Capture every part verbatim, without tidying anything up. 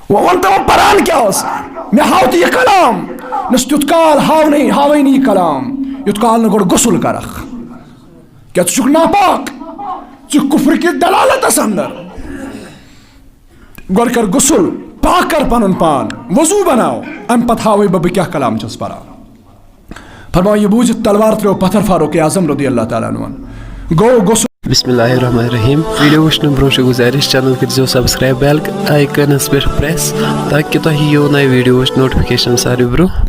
وۄنۍ وَن تہٕ وۄنۍ پَران کیٛاہ اوس؟ مےٚ ہاو تہٕ یہِ کلام۔ مےٚ اوس تیُتھ کال ہاونٕے، ہاوٲنی یہِ کلام، یُتھ کال نہٕ گۄڈٕ غسل کَرَکھ۔ کیٛاہ ژٕ چھُکھ ناپاک؟ ژٕ چھُکھ کُفر کِس دلالتس اندر۔ گۄڈٕ کر غسل، پاک کر پنُن پان، وضو بناو، امہِ پتہٕ ہاوے بہٕ بہٕ کیٛاہ کلام چھُس پران۔ فرماو، یہِ بوٗزِتھ تلوار ترٛٲو پتھر فاروق اعظم رضی اللہ تعالیٰ عنہن۔ گوٚو غسل۔ بسم اللہ الرحمن الرحیم۔ ویڈیو وٕچھنہٕ برونٛہہ چھِ گُزٲرِش، چینل کٔرزیو سبسکرائب، بیل آئیکنس پٮ۪ٹھ پریس، تاکہِ تۄہہِ یِیو نوِ ویڈیووٕچ نوٹیفکیشن ساروی برونٛہہ۔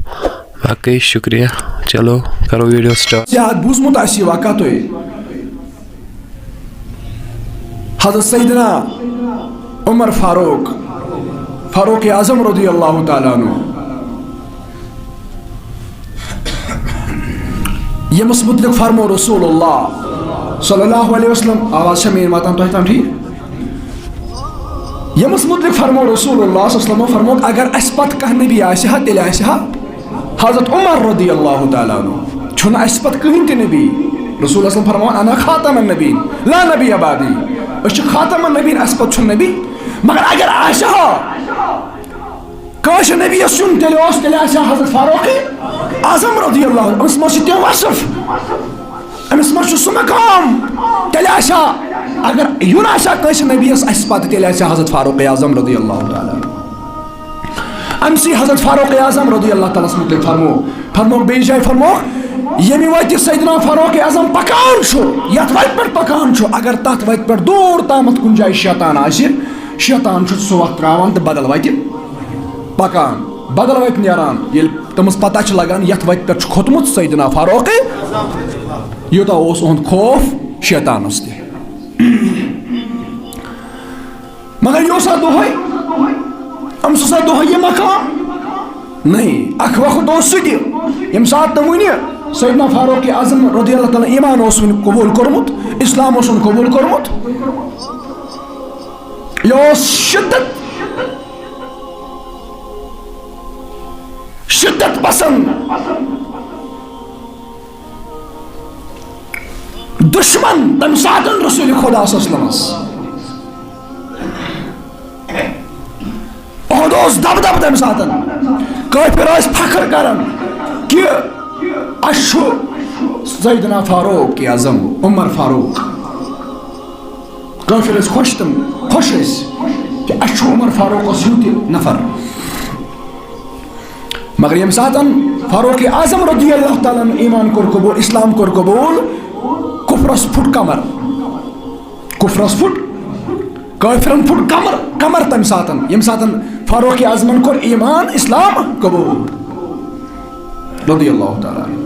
باقٕے شُکریہ۔ چلو، کرو ویڈیو سٹارٹ۔ زیادٕ بوٗزمُت آسہِ یہِ واقعہ تۄہہِ۔ حضرت سیدنا عمر فاروق، فاروق اعظم رضی اللہ تعالیٰ عنہ، ییٚمِس مُتعلِق فرمو رسول اللہ صلی اللہ علیہ وسلم، آواز چھا میٲنۍ واتان تۄہہِ تام ٹھیٖک؟ ییٚمِس مُتعلِق فرمو رسول اللہ صلی اللہ علیہ وسلم، فرمووُکھ، اگر اَسہِ پتہٕ کانٛہہ نبی آسہِ ہا، تیٚلہِ آسہِ ہا حضرت عمر رضی اللہ تعالیٰ عنہ۔ چھُنہٕ اَسہِ پتہٕ کٕہٕنۍ تہِ نبی۔ رسول اللہ صلی اللہ علیہ وسلم فرماوان، انا خاتم النبیین، لا نبی بعدی۔ أسۍ چھِ خاتم النبیین، اَسہِ پتہٕ چھُنہٕ نبی۔ مگر اگر آسہِ ہا کٲنٛسہِ نبیَس یُن، تیٚلہِ اوس، تیٚلہِ آسہِ ہا حضرت فاروق اعظم رضی اللہ عنہ۔ أمِس منٛز چھِ تِم وصف، أمِس منٛز چھُ سُہ مقام۔ تیٚلہِ آسہِ ہا، اگر یُن آسہِ ہا کٲنٛسہِ نبیَس اَسہِ پتہٕ، تیٚلہِ آسہِ ہا حضرت فاروق اعظم رضی اللہ تعالیٰ عنہ۔ أمۍ سٕے حضرت فاروق اعظم رضی اللہ تعالیٰ ہَس مُتعلِق فرمو، فرمووُکھ بیٚیِس جایہِ، فرمووُکھ، ییٚمہِ وَتہِ سیدنا فاروق اعظم پکان چھُ، یَتھ وَتہِ پٮ۪ٹھ پکان چھُ، اگر تَتھ وَتہِ پٮ۪ٹھ دوٗر تامَتھ کُنہِ جایہِ شیطان آسہِ، شیطان چھُ سُہ وَتھ ترٛاوان تہٕ بدل وَتہِ پکان، بدل وَتہِ نیران۔ ییٚلہِ تٔمِس پتہ چھِ لگان، یَتھ وَتہِ پٮ۪ٹھ چھُ کھوٚتمُت سیدنا فاروق، یوٗتاہ اوس اُہُنٛد خوف شیطانَس تہِ۔ مگر یہِ اوسا دۄہے؟ أمِس اوسا دۄہے یہِ مقام؟ نہیں، اکھ وقت اوس سُہ تہِ، ییٚمہِ ساتہٕ تٔمۍ وُنہِ سیدنا فاروق اعظم رضی اللہ تعالیٰ ایمان اوس وُنہِ قبول کوٚرمُت، اسلام اوس وُنہِ قبول کوٚرمُت۔ یہِ اوس شدت، شدت پسند۔ دشمن تمہِ ساتن رسول خدا صلی اللہ علیہ وسلمس۔ اُہُد اوس دبدب تمہِ ساتن۔ کٲفر ٲسۍ فخر کران کہ اسہِ چھُ سیدنا فاروق اعظم، عمر فاروق۔ کٲفر ٲسۍ خۄش، تِم خۄش ٲسۍ کہ اسہِ چھُ عمر فاروقس ہیوٗ تہِ نفر۔ مگر ییٚمہِ ساتن فاروق اعظم رضی اللہ تعالیٰ عنہ ایمان کوٚر قبول، اسلام کوٚر قبول، کفرس پھُٹ کمر، کفرس پھُٹ، کٲفرن پھُٹ کمر، کمر تمہِ ساتن، ییٚمہِ ساتن فاروق اعظمن کوٚر ایمان اسلام قبول رضی اللہ تعالیٰ عنہ۔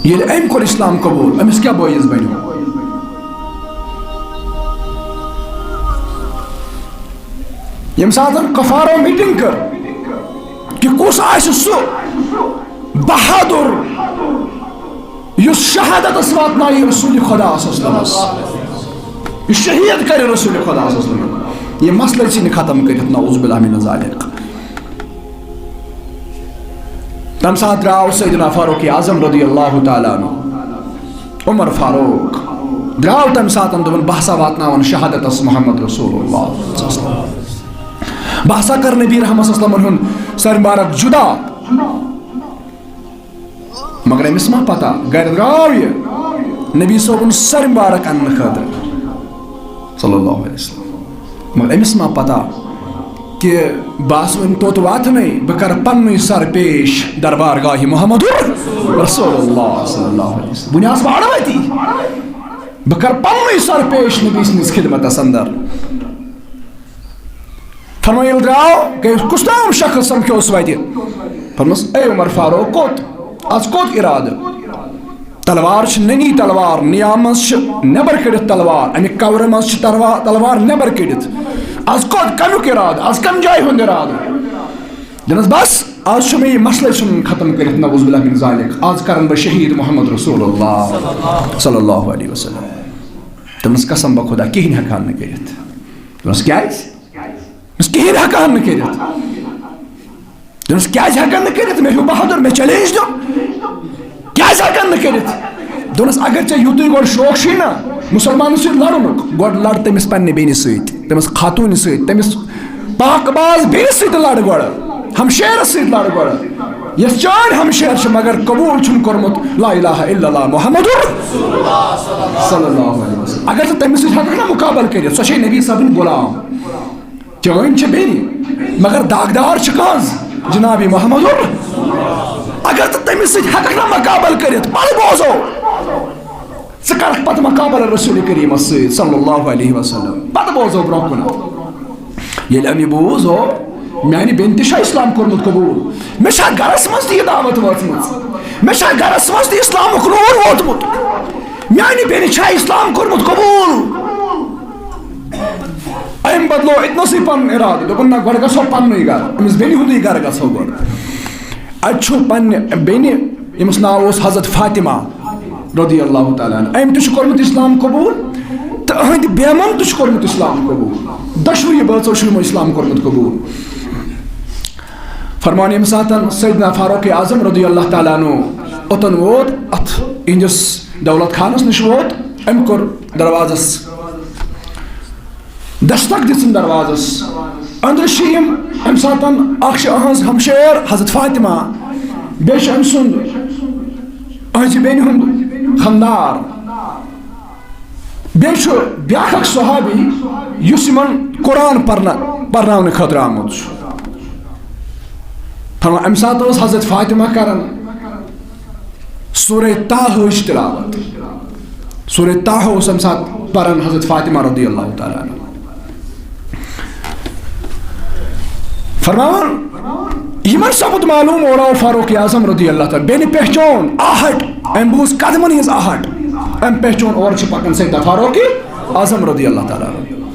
ییٚلہِ أمۍ کوٚر اسلام قبول، أمِس کیٛاہ بٲیِز بنیو؟ ییٚمہِ ساتہٕ زن کفارو میٖٹِنگ کٔر کہِ کُس آسہِ سُہ بہادُر یُس شہادتس واتنایہِ رسول خدا صلی اللہ علیہ وسلمس، یُس شہید کرِ رسول خدا صلی اللہ علیہ وسلم، یہِ مسلہٕ ژھٕنہِ ختم کٔرِتھ، نعوذ باللہ من ذالک۔ تمہِ ساتہٕ درٛاو سیدنا فاروق اعظم رضی اللہ تعالیٰ عنہ، عمر فاروق، درٛاو تمہِ ساتہٕ، دوٚپُن، بہٕ ہسا واتناوَن شہادتس محمد رسول اللہ۔ بہٕ ہسا کرٕ نبی رحمت صلی اللہ علیہ وسلمن ہُنٛد سر مبارک جدا۔ مگر أمِس ما پتہ، گرِ درٛاو یہِ نبی صٲبُن سر مبارک اننہٕ خٲطرٕ۔ صلی اللہ علیہ وسلم۔ مگر أمِس ما پتہ کہ بہٕ آسہٕ وۄنۍ توٚت واتنٕے، بہٕ کرٕ پننُے سر پیش دربار گاہِ محمد رسول اللہ صلی اللہ علیہ وسلم۔ وُنہِ آسہٕ بہٕ اَڑٕ وَتی۔ بہٕ کرٕ پننُے سر پیش نبی سٕنٛدِس خدمتس اندر۔ فرمٲیِو، ییٚلہِ درٛاو، گٔے کُس تام شخص سمکھیوس وَتہِ۔ فرموس، اے عمر فاروق، کوٚت؟ از کوٚت ارادٕ؟ تلوار چھِ نٔنی تلوار، نیام منٛز چھِ نٮ۪بر کٔڑِتھ تلوار، اَمہِ کورٕ منٛز چھِ تلوا-، تلوار نٮ۪بر کٔڑِتھ۔ از کوٚت، کَمیُک ارادٕ؟ از کَمہِ جایہِ ہُنٛد ارادٕ؟ دوٚپنَس، بس، از چھُ مےٚ یہِ مسلہٕ ژھُنُن ختم کٔرِتھ، نعوذ باللہ من ذالک۔ از کرن بہٕ شہید محمد رسول اللہ صلی اللہ علیہ وسلم۔ دوٚپنَس، قسم بہ خدا، کِہیٖنۍ ہٮ۪کہٕ ہن نہٕ کٔرِتھ۔ دوٚپنَس، کیٛازِ؟ دوٚپنَس، کِہیٖنۍ ہٮ۪کہٕ ہن نہٕ کٔرِتھ۔ دوٚپنَس، کیٛازِ ہٮ۪کَن نہٕ کٔرِتھ؟ مےٚ ہیوٗ بہادُر، مےٚ چیلنج دیُن۔ کیٛازِ ہٮ۪کَن نہٕ کٔرِتھ؟ دوٚپنَس، اگر ژےٚ یُتُے گۄڈٕ شوق چھُے نا مُسلمانَس سۭتۍ لڑنُک، گۄڈٕ لڑ تٔمِس پننہِ بیٚنہِ سۭتۍ، تٔمِس خاتوٗنہِ سۭتۍ، تٔمِس پاک باز بیٚنہِ سۭتۍ لڑ گۄڈٕ، ہمشیرَس سۭتۍ لڑ گۄڈٕ، یۄس چٲنۍ ہمشیر چھِ مگر قبوٗل چھُنہٕ کوٚرمُت لا الہ الا اللہ محمد صلی اللہ علیہ وسلم۔ اگر ژٕ تٔمِس سۭتۍ ہٮ۪کَکھ نا مُقابلہٕ کٔرِتھ، سۄ چھے نبی صٲبٕنۍ غلام۔ چٲنۍ چھِ بیٚنہِ، مگر داغدار چھِ کَس؟ جناب محمد۔ اگر ژٕ تٔمِس سۭتۍ ہٮ۪کَکھ نہ مقابلہٕ کٔرِتھ، پَتہٕ بوزو، ژٕ کَرَکھ پَتہٕ مقابلہٕ رسول کریٖمَس سۭتۍ صلی اللہ علیہ وسلم۔ پَتہٕ بوزو برونٛہہ کُن۔ ییٚلہِ أمۍ یہِ بوٗز، ہو، میٛانہِ بیٚنہِ تہِ چھا اسلام کوٚرمُت قبوٗل؟ مےٚ چھا گَرَس منٛز تہِ یہِ دعوت وٲژمٕژ؟ مےٚ چھا گَرَس منٛز تہِ اسلامُک نوٗر ووتمُت؟ میٛانہِ بیٚنہِ چھا اسلام کوٚرمُت قبوٗل؟ أمۍ بدلو أتنَسٕے پَنُن اِرادٕ، دوٚپُن، "نہ، گۄڈٕ گژھو پَننُے گَرٕ، أمِس بیٚنہِ ہُنٛدُے گَرٕ گژھو گۄڈٕ۔" اَتہِ چھُ پننہِ بیٚنہِ، ییٚمِس ناو اوس حضرت فاطمہ رضی اللہ تعالیٰ عنہ، أمۍ تہِ چھُ کوٚرمُت اسلام قبوٗل تہٕ أہٕنٛدِ بیمَن تہِ چھُ کوٚرمُت اسلام قبوٗل۔ دۄشوٕنی بٲژو چھُ یِمو اسلام کوٚرمُت قبوٗل۔ فرمان، ییٚمہِ ساتَن سیدنا فاروق اعظم رضی اللہ تعالیٰ عنہ اوٚتَن ووت، اَتھ یِہنٛدِس دولت خانَس نِش ووت، أمۍ کوٚر دروازَس دستک دِژٕن دروازَس۔ أنٛدرٕ چھِ یِم، اَمہِ ساتَن اَکھ چھِ أہٕنٛز ہمشیر حضرت فاطمہ، بیٚیہِ چھُ أمۍ سُنٛد، أہٕنٛزِ بیٚنہِ ہُنٛد خانٛدار۔ بیٚیہِ چھُ بیٛاکھ اَکھ صحابی، یُس یِمَن قرآن پَرنہٕ، پَرناونہٕ خٲطرٕ آمُت چھُ۔ فرمان، اَمہِ ساتہٕ ٲس حضرت فاطمہ کران سورہ طٰہہٕچ تلاوت۔ سورہ طٰہہ اوس اَمہِ ساتہٕ پران حضرت فاطمہ رضی اللہ تعالیٰ عنہ۔ فرماوان، یِمن سپُد معلوم اولاو فاروق اعظم رضی اللہ تعالیٰ، بیٚنہِ پہچون آہٹ، أمۍ بوٗز قدمن ہٕنٛز آہٹ، أمۍ پہچون اورٕ چھِ پکان سیدنا فاروق اعظم رضی اللہ تعالیٰ عنہ۔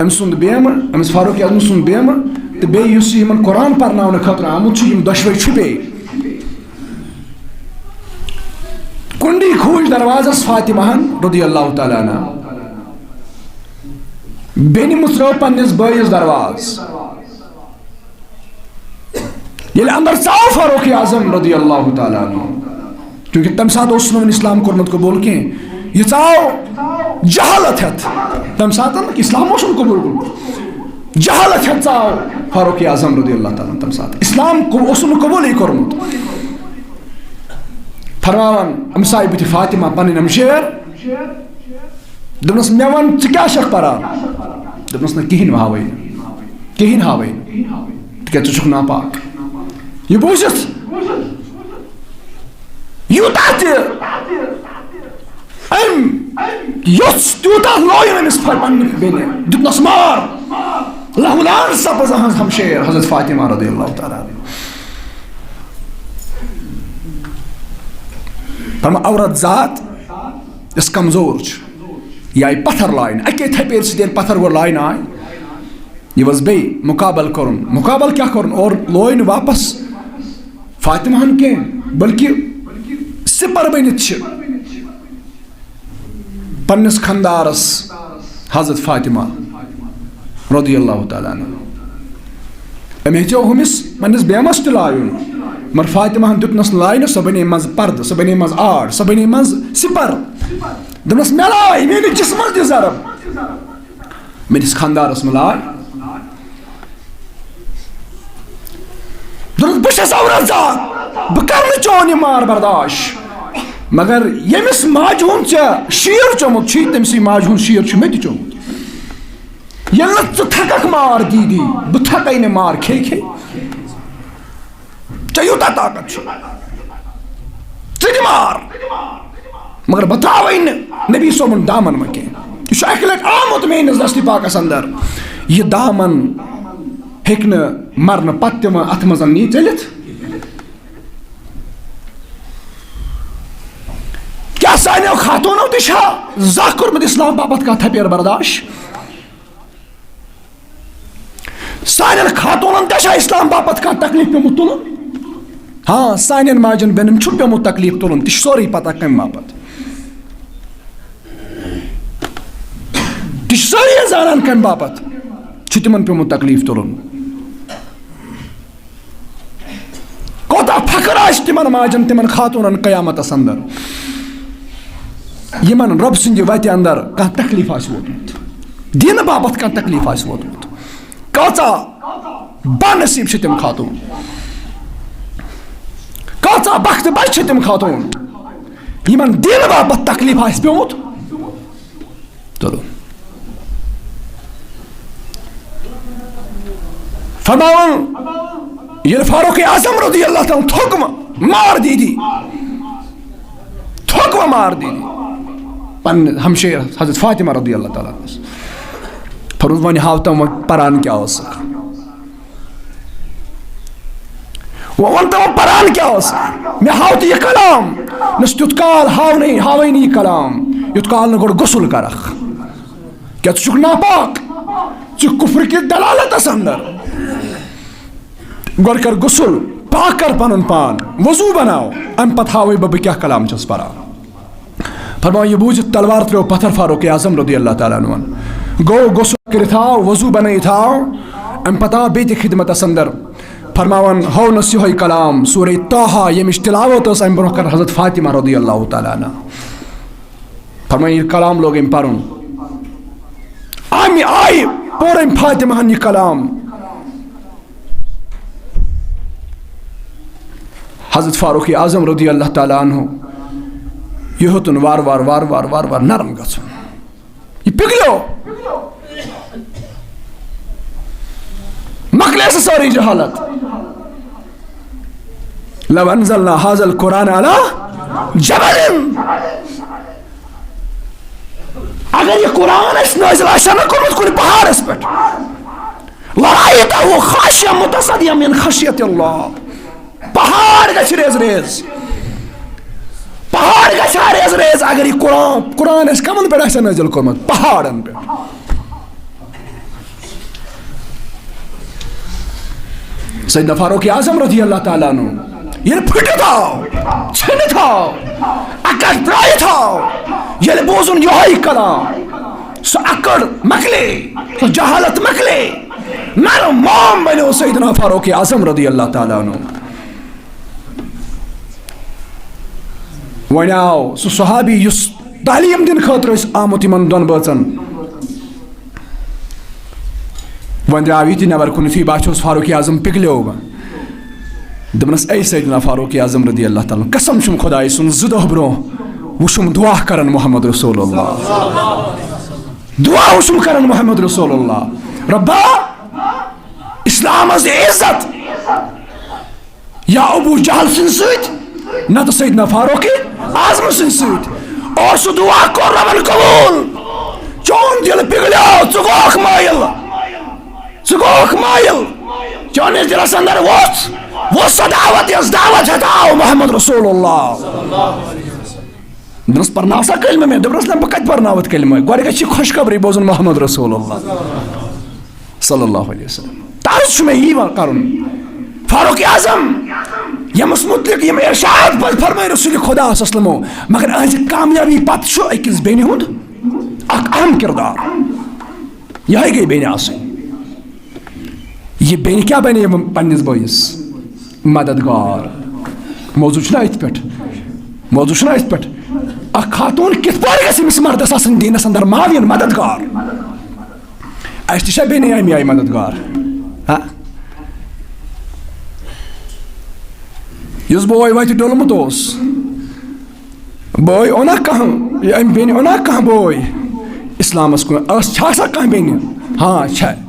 أمۍ سُنٛد بیمہٕ، أمِس فاروق اعظم سُنٛد بیمہٕ، تہٕ بیٚیہِ یُس یہِ یِمن قرآن پرناونہٕ خٲطرٕ آمُت چھُ، یِم دۄشوے چھُپے۔ کُنڈی کھوٗج دروازس فاطمہ ہن رضی اللہ تعالیٰ عنہ۔ بیٚنہِ مُژرٲو پننِس بٲیِس دروازٕ۔ ییٚلہِ اندر ژاو فاروق اعظم رضی اللہ تعالیٰ عنہ، چونکہ تمہِ ساتہٕ اوس نہٕ وُنہِ اسلام کوٚرمُت قبول کینٛہہ، یہِ ژاو جہالت ہٮ۪تھ۔ تمہِ ساتہٕ اسلام اوس نہٕ قبول کوٚرمُت، جہالت ہٮ۪تھ ژاو فاروق اعظم رضی اللہ تعالیٰ عنہ تمہِ ساتہٕ۔ اسلام کو-، اوس نہٕ قبولٕے کوٚرمُت۔ فرماوان، أمِس آیہِ بُتھِ فاطمہ پنٕنۍ ہمشیر، دوٚپنَس، "مےٚ وَن، ژٕ کیٛاہ چھَکھ پَران؟" دوٚپنَس، "نہ، کِہیٖنۍ ہاوَے نہٕ، کِہیٖنۍ ہاوَے نہٕ، تِکیٛازِ ژٕ چھُکھ ناپاک۔" یہِ بوٗزِتھ یوٗتاہ تہِ أمۍ یوٚژھ، تیوٗتاہ لویُن أمِس پَ-، پنٛنہِ بیٚنہِ، دیُتنَس مار۔ لہولان سپٕز أہٕنٛز ہمشیر حضرت فاطمہ رضی اللہ تعالیٰ عنہا۔ فرمان، عورت ذات یۄس کمزور چھِ، یہِ آیہِ پتھر لاینہٕ۔ اَکے تھپٮ۪رِ سۭتۍ ییٚلہِ پتھر گۄڈٕ لاینہٕ آے، یہِ ؤژھ بیٚیہِ مُقابل کوٚرُن۔ مُقابل کیٛاہ کوٚرُن؟ اورٕ لوے نہٕ واپس فاطمہ ہن کینٛہہ، بلکہِ سِپر بٔنِتھ چھِ پننِس خانٛدارس حضرت فاطمہ رضی اللہ تعالیٰ عنہ۔ أمۍ ہیٚژیو ہُمِس پننِس بیمس تہِ لایُن، مگر فاطمہ ہن دیُتنس نہٕ لاینہٕ، سۄ بنے منٛزٕ پردٕ، سۄ بنے منٛزٕ آڑ، سۄ بنے منٛزٕ سِپر۔ دوٚپنس، "مےٚ لاے، میٲنِس جسمس دِ ضرب۔" میٲنِس خانٛدارس مہ لاے۔ دوٚپنس، "بہٕ چھَس عورت ذات، بہٕ کرٕ نہٕ چون یہِ مار برداش۔" مگر ییٚمِس ماجہِ ہُنٛد ژےٚ شیٖر چوٚمُت چھُے، تٔمۍ سٕے ماجہِ ہُنٛد شیٖر چھُ مےٚ تہِ چوٚمُت۔ ییٚلہِ نہٕ ژٕ تھککھ مار دی دی، بہٕ تھکے نہٕ مار کھے کھے۔ ژےٚ یوٗتاہ طاقت چھُ، ژٕ دِ مار۔ مگر بہٕ ترٛاوَے نہٕ نبی صٲبُن دامن وۄنۍ کینٛہہ۔ یہِ چھُ اَکہِ لٹہِ آمُت میٲنِس دستِ پاکس اندر۔ یہِ دامن ہیٚکہِ نہٕ مرنہٕ پتہٕ تہِ وۄنۍ اتھ منٛز نی ژٔلِتھ۔ کیٛاہ سانیو خاتوٗنو تہِ چھا زانٛہہ کوٚرمُت اسلام باپتھ کانٛہہ تھپیر برداش؟ سانٮ۪ن خاتوٗنن تہِ چھا اسلام باپتھ کانٛہہ تکلیف پیومُت تُلُن؟ ہاں، سانٮ۪ن ماجن بیٚنٮ۪ن چھُ پیومُت تکلیف تُلُن، تہِ چھُ سورُے پتہ کمہِ باپتھ۔ تہِ چھِ سٲری زانان کمہِ باپتھ چھُ تِمن پیومُت تکلیف تُلُن۔ کوتاہ فخر آسہِ تِمن ماجن، تِمن خاتوٗنن قیامتس اندر۔ یِمن رۄب سٕنٛدِ وتہِ اندر کانٛہہ تکلیف آسہِ ووتمُت، دینہٕ باپتھ کانٛہہ تکلیف آسہِ ووتمُت۔ کۭژاہ بد نصیب چھِ تِم خاتون، کۭژاہ بخت بچ چھِ تِم خاتون، یِمن دینہٕ باپتھ تکلیف آسہِ پیومُت۔ چلو۔ فرماوان، ییٚلہِ فاروق اعظم رضی اللہ تعالیٰ عنہ تھوٚکمہٕ مار دیٖدی، تھوٚکمہٕ مار دیٖدی، پننہِ ہمشیر حضرت فاطمہ رضی اللہ تعالیٰ عنہس۔ فرمووُس، وۄنۍ ہاو تم وۄنۍ پران کیٛاہ اوسکھ۔ وۄنۍ وَن تہٕ وۄنۍ پران کیٛاہ اوس؟ مےٚ ہاو تہٕ یہِ کلام۔ نہ چھُ تیُتھ کال ہاونٕے، ہاوٕے نہٕ یہِ کلام، یُتھ کال نہٕ گۄڈٕ غسل کرکھ۔ کیٛاہ ژٕ چھُکھ ناپاک؟ ژٕ چھُکھ کفر کِس دلالتس اندر۔ گۄڈٕ کر غسل، پاک کر پنُن پان، وضو بناو، امہِ پتہٕ ہاوے بہٕ بہٕ کیٛاہ کلام چھُس پران۔ فرماو، یہِ بوٗزِتھ تلوار ترٛٲو پتھر فاروق اعظم رضی اللہ تعالیٰ عنہ۔ گوٚو غسل کٔرِتھ آو، وضو بنٲیِتھ آو، امہِ پتہٕ آو بیٚیہِ تہِ خدمتس اندر۔ فرماوان، ہونس یِہوٚے کلام سورہ طٰہٰ، ییٚمِچ تلاوت ٲس امہِ برونٛہہ کران حضرت فاطمہ رضی اللہ تعالیٰ عنہ۔ فرماوان، یہِ کلام لوگ أمۍ پرُن۔ امہِ آیہِ پوٚر أمۍ فاطمہ ہن یہِ کلام۔ حضرت فاروق اعظم رضی اللہ تعالیٰ عنہ، یہِ ہیوٚتُن وار وار، وار وار، وار وار نرم گژھُن۔ یہِ پِگلیو۔ مۄکلے سۄ سٲرٕے جہالت۔ لو انزلنا هذا القرآن على جبل۔ اگر یہِ قرآن اَسہِ نٲزِل آسہِ ہا نہ کوٚرمُت کُنہِ پہاڑس پٮ۪ٹھ، لرأيته خاشعا متصدعا من خشية الله۔ پہاڑ گژھِ ریز ریز۔ پہاڑ گژھِ ہا ریز ریز اگر یہِ قرآن، قرآن اَسہِ کمن پٮ۪ٹھ آسہِ ہا نٲزِل کوٚرمُت؟ پہاڑن پٮ۪ٹھ۔ سیدنا فاروق اعظم رضی اللہ تعالیٰ عنہ ییٚلہِ پھٕٹِتھ آو، ژھیٚنِتھ آو، اکڑ ترٛٲیِتھ آو، ییٚلہِ بوزُن یِہوٚے کلام، سۄ اکڑ مۄکلے، سۄ جہالت مۄکلے، نرم موم بنیو سیدنا فاروق اعظم رضی اللہ تعالیٰ عنہ۔ وۄنۍ آو سُہ صحابی یُس تعلیٖم دِنہٕ خٲطرٕ ٲسۍ آمُت یِمن دۄن بٲژن۔ وۄنۍ درٛاو یہِ تہِ نٮ۪بر کُن، یُتھُے باسیوس فاروق اعظم پِگلیو وۄنۍ۔ دوٚپنس، اے سیدنا فاروق اعظم رضی اللہ تعالیٰ عنہ، قسم چھُم خۄدایہِ سُنٛد، زٕ دۄہ برونٛہہ وُچھُم دُعا کران محمد رسول اللہ۔ دُعا وُچھُم کران محمد رسول اللہ۔ رۄبا، اسلامس دِ عزت۔ یا ابو جہل سٕنٛدۍ سۭتۍ، نتہٕ سیدنا فاروق اعظم سٕنٛدۍ سۭتۍ۔ اور سُہ دُعا کوٚر رۄبن قبوٗل۔ چون دِل پِگلیو، ژٕ گوکھ مٲیِل۔ ژٕ گوکھ مٲیِل۔ چٲنِس دِلس اندر ووٚژھ، ووٚژھ سۄ دعوت، یۄس دعوت ہٮ۪تھ آو محمد رسول اللہ۔ دوٚپنس، پرناو سا کلمہٕ مےٚ۔ دوٚپنس، نہ، بہٕ کتہِ پرناوتھ کلمہٕ؟ گۄڈٕ گژھِ یہِ خۄشخبری بوزُن محمد رسول اللہ۔ صلی اللہ علیہ وسلم۔ طرز چھُ مےٚ یی وَ-، کرُن۔ فاروق اعظم، ییٚمِس مُتعلِق یِم ارشاد پتہٕ فرمٲے رسول خدا صلی اللہ علیہ وسلمو، مگر أہنٛزِ کامیابی پتہٕ چھُ أکِس بیٚنہِ ہُنٛد اکھ اہم کردار۔ یِہوٚے گٔے بیٚنہِ آسٕنۍ۔ یہِ بیٚنہِ کیٛاہ بنے پننِس بٲیِس؟ مددگار۔ موضوع چھُنہ أتھۍ پٮ۪ٹھ؟ موضوع چھُنہ أتھۍ پٮ۪ٹھ؟ اکھ خاتوٗن کِتھ پٲٹھۍ گژھِ أمِس مردس آسٕنۍ دیٖنس اندر معاوِن، مددگار؟ اَسہِ تہِ چھا بیٚنہِ اَمہِ آیہِ مددگار؟ ہا؟ یُس بوے وَتہِ ڈوٚلمُت اوس، بوے اوٚنا کانٛہہ، یہِ اَمہِ بیٚنہِ اوٚنا کانٛہہ بوے اِسلامَس کُن؟ ٲس، چھا سا کانٛہہ بیٚنہِ؟ ہاں، چھےٚ۔